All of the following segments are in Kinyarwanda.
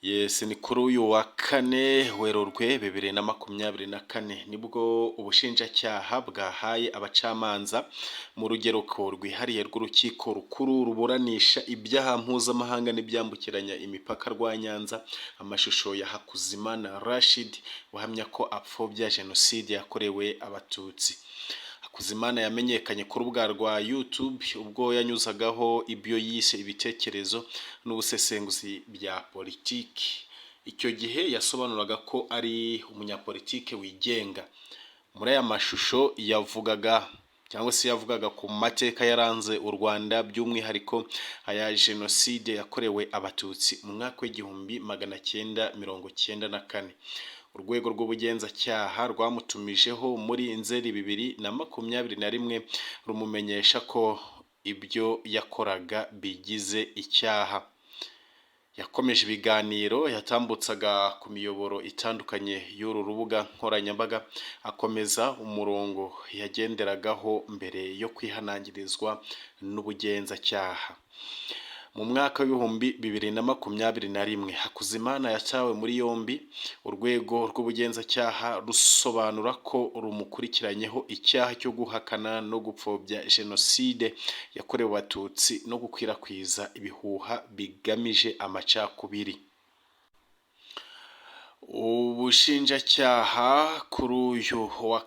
Yes, ni kuri uyu wa kane, Werurwe 2024, nibwo ubushinjacyaha bwahaye abacamanza mu rugereko rwihariye rw'Urukiko Rukuru ruburanisha ibyaha mpuzamahanga n'ibyambukiranya imipaka rwa Nyanza amashusho ya Hakuzimana Rashid uhamya ko apfobya Jenoside yakorewe Abatutsi. Hakuzimana yamenyekanye ku rubuga rwa YouTube ubwo yanyuzagaho ibyo yise ibitekerezo n'ubusesenguzi bya politiki. Icyo gihe yasobanuraga ko ari umunyapolitike wigenga. Muri aya mashusho yavugaga cyangwa se yavugaga ku mateka yaranze u Rwanda, by'umwihariko aya Jenoside yakorewe Abatutsi mu mwaka w'1994. Urwego rw'Ubugenzacyaha rwamutumijeho muri Nzeri 2021, rumumenyesha ko ibyo yakoraga bigize icyaha. Yakomeje ibiganiro yatambutsaga ku miyoboro itandukanye y'uru rubuga nkoranyambaga, akomeza umurongo yagenderagaho mbere yo kwihanangirizwa n'ubugenzacyaha. Mu mwaka w'2021 Hakuzimana yatawe muri yombi, Urwego rw'Ubugenzacyaha rusobanura ko rumukurikiranyeho icyaha cyo guhakana no gupfobya Jenoside yakorewe Abatutsi no gukwirakwiza ibihuha bigamije amacakubiri. Ubushinjacyaha kuri uyu wa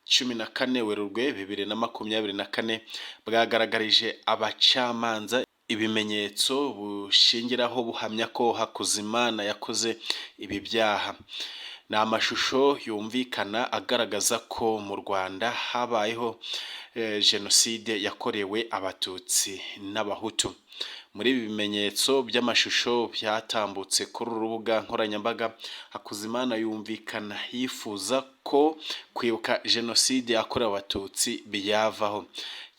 14 Werurwe 2024 bwagaragarije abacamanza ibimenyetso bushingiraho buhamya ko Hakuzimana yakoze ibi byaha. Ni amashusho yumvikana agaragaza ko mu Rwanda habayeho Jenoside yakorewe Abatutsi n'Abahutu. Muri ibi bimenyetso by'amashusho byatambutse kuri uru rubuga nkoranyambaga, Hakuzimana yumvikana yifuza ko kwibuka Jenoside yakorewe Abatutsi byavaho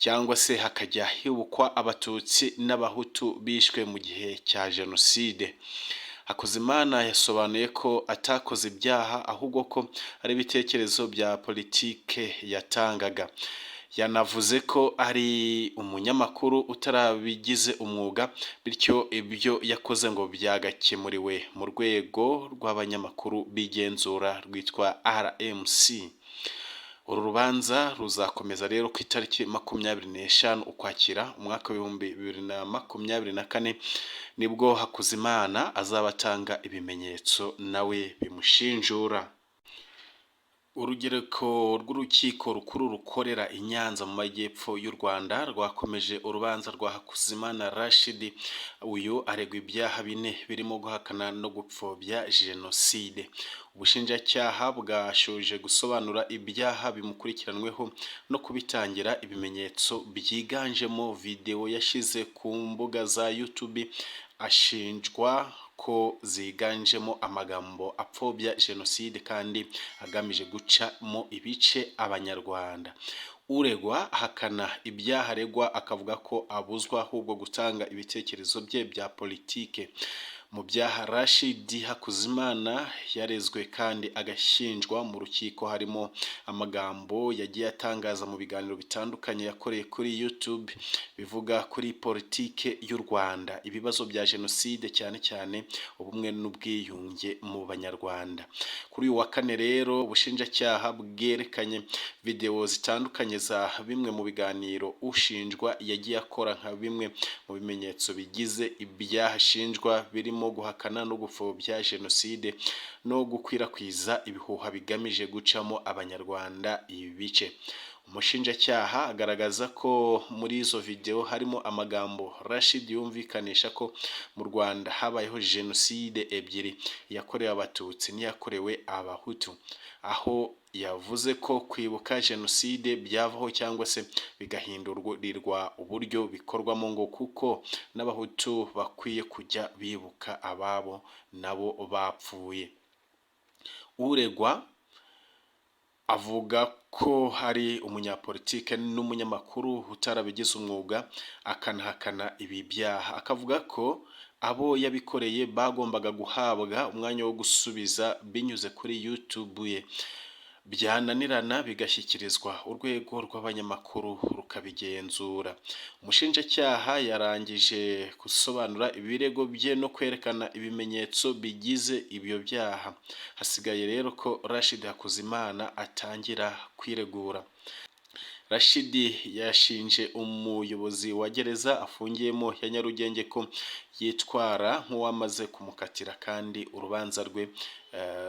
cyangwa se hakajya hibukwa Abatutsi n'Abahutu bishwe mu gihe cya Jenoside. Hakuzimana yasobanuye ko atakoze ibyaha, ahubwo ko ari ibitekerezo bya politike yatangaga. Yanavuze ko ari umunyamakuru utarabigize umwuga, bityo ibyo yakoze ngo byagakemuriwe mu rwego rw'abanyamakuru bigenzura rwitwa RMC. Uru rubanza ruzakomeza rero ku itariki 25 Ukwakira umwaka w'2024, nibwo Hakuzimana azaba atanga ibimenyetso nawe bimushinjura. Urugereko rw'Urukiko Rukuru rukorera i Nyanza mu Majyepfo y'u Rwanda rwakomeje urubanza rwa Hakuzimana Rashid. Uyu aregwa ibyaha bine birimo guhakana no gupfobya Jenoside. Ubushinjacyaha bwashoje gusobanura ibyaha bimukurikiranweho no kubitangira ibimenyetso byiganjemo videwo yashyize ku mbuga za YouTube ashinjwa ko ziganjemo amagambo apfobya Jenoside kandi agamije gucamo ibice Abanyarwanda. Uregwa ahakana ibyaha aregwa, akavuga ko abuzwa ahubwo gutanga ibitekerezo bye bya politike. Mu byaha Rashid Hakuzimana yarezwe kandi agashinjwa mu rukiko harimo amagambo yagiye atangaza mu biganiro bitandukanye yakoreye kuri YouTube bivuga kuri politike y'u Rwanda, ibibazo bya Jenoside, cyane cyane ubumwe n'ubwiyunge mu Banyarwanda. Kuri uyu wa kane rero ubushinjacyaha bwerekanye videwo zitandukanye za bimwe mu biganiro ushinjwa yagiye akora nka bimwe mu bimenyetso bigize ibyaha ashinjwa, birimo guhakana no gupfobya Jenoside no gukwirakwiza ibihuha bigamije gucamo Abanyarwanda ibice. Umushinjacyaha agaragaza ko muri izo videwo harimo amagambo Rashid yumvikanisha ko mu Rwanda habayeho Jenoside ebyiri, iyakorewe Abatutsi n'iyakorewe Abahutu, aho yavuze ko kwibuka Jenoside byavaho cyangwa se bigahindurirwa uburyo bikorwamo, ngo kuko n'Abahutu bakwiye kujya bibuka ababo nabo bapfuye. Uregwa avuga ko hari umunyapolitike n'umunyamakuru utarabigize umwuga, akanahakana ibi byaha, akavuga ko abo yabikoreye bagombaga guhabwa umwanya wo gusubiza binyuze kuri YouTube ye. Byananirana bigashyikirizwa urwego rw'abanyamakuru rukabigenzura. Umushinjacyaha yarangije gusobanura ibirego bye no kwerekana ibimenyetso bigize ibyo byaha. Hasigaye rero ko Rashid Hakuzimana atangira kwiregura. Rashidi yashinje umuyobozi wa gereza afungiyemo ya Nyarugenge ko yitwara nk'uwamaze kumukatira kandi urubanza rwe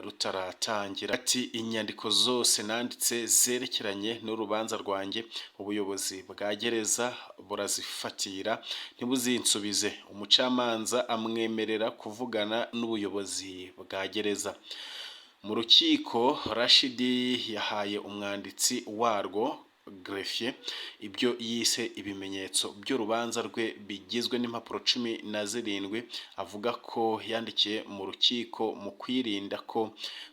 rutaratangira. Ati: "Inyandiko zose nanditse zerekeranye n'urubanza rwanjye, ubuyobozi bwa gereza burazifatira ntibuzinsubize." Umucamanza amwemerera kuvugana n'ubuyobozi bwa gereza. Mu rukiko, Rashidi yahaye umwanditsi warwo, greffier, ibyo yise ibimenyetso by'urubanza rwe bigizwe n'impapuro 17, avuga ko yandikiye mu rukiko mu kwirinda ko,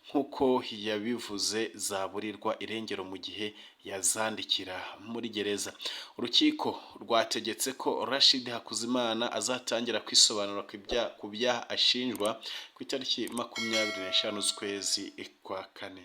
nk'uko yabivuze, zaburirwa irengero mu gihe yazandikira muri gereza. Urukiko rwategetse ko Rashid Hakuzimana azatangira kwisobanura ku byaha ashinjwa ku itariki 25 z'ukwezi kwa kane.